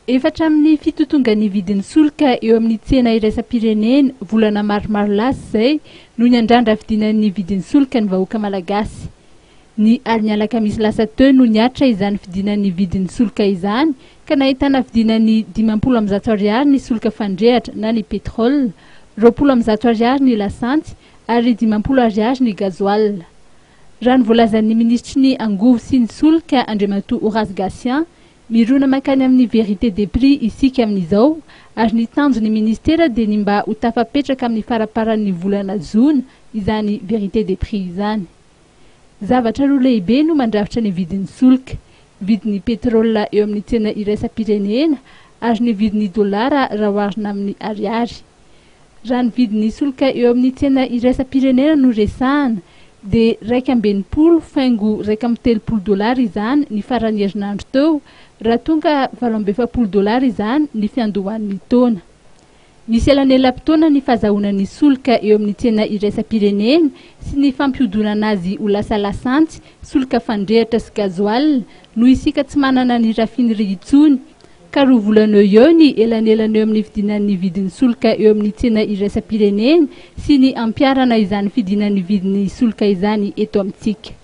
Efa hatramin'ny fitotongan'ny vidin'ny solika eo amin'ny tsena iraisam-pirenena volana maromaro lasa izay no niandrandra fidinan'ny vidin'ny solika ny vahoaka malagasy. Ny alin'ny alakamisy lasa teo no niatra izany fidinan'ny vidin'ny solika izany ka nahitana fidinan'ny 150 ariary ny solika fandrehatra na ny pétrole, 120 ariary ny lasantsy ary 50 ariary ny gasoil. Raha ny voalazan'ny minisitry ny angovo sy ny solika Andriamatoa Horace Gatien, mirona mankany amin'ny vérité des prix isika amin'izao ary ny tanjon'ny ministera dia ny mba ho tafapetraka amin'ny faraparan'ny volana jona izany vérité des prix izany. Zavatra roa lehibe no mandrafitra ny vidin'ny solika, vidin'ny pétrole eo amin'ny tsena iraisam-pirenena ary ny vidin'ny dolara raha oharina amin'ny ariary. Raha ny vidin'ny solika eo amin'ny tsena iraisam-pirenena no resahana dia 61.31 dolara izany ny faran'ny herinandro teo raha tonga 48 dolara izany ny fiandohan'ny taona. Misy elanelam-potoana ny fahazahoana ny solika eo amin'ny tsena iraisam-pirenena sy ny fampihodinana azy ho lasa lasantsy, solika fandrehatra sy gasoil noho isika tsy manana ny raffinerie intsony ka 2 volana eo eo ny elanelana eo amin'ny fidinan'ny vidin'ny solika eo amin'ny tsena iraisam-pirenena sy ny ampiharana izany fidinan'ny vidin'ny solika izany eto amintsika.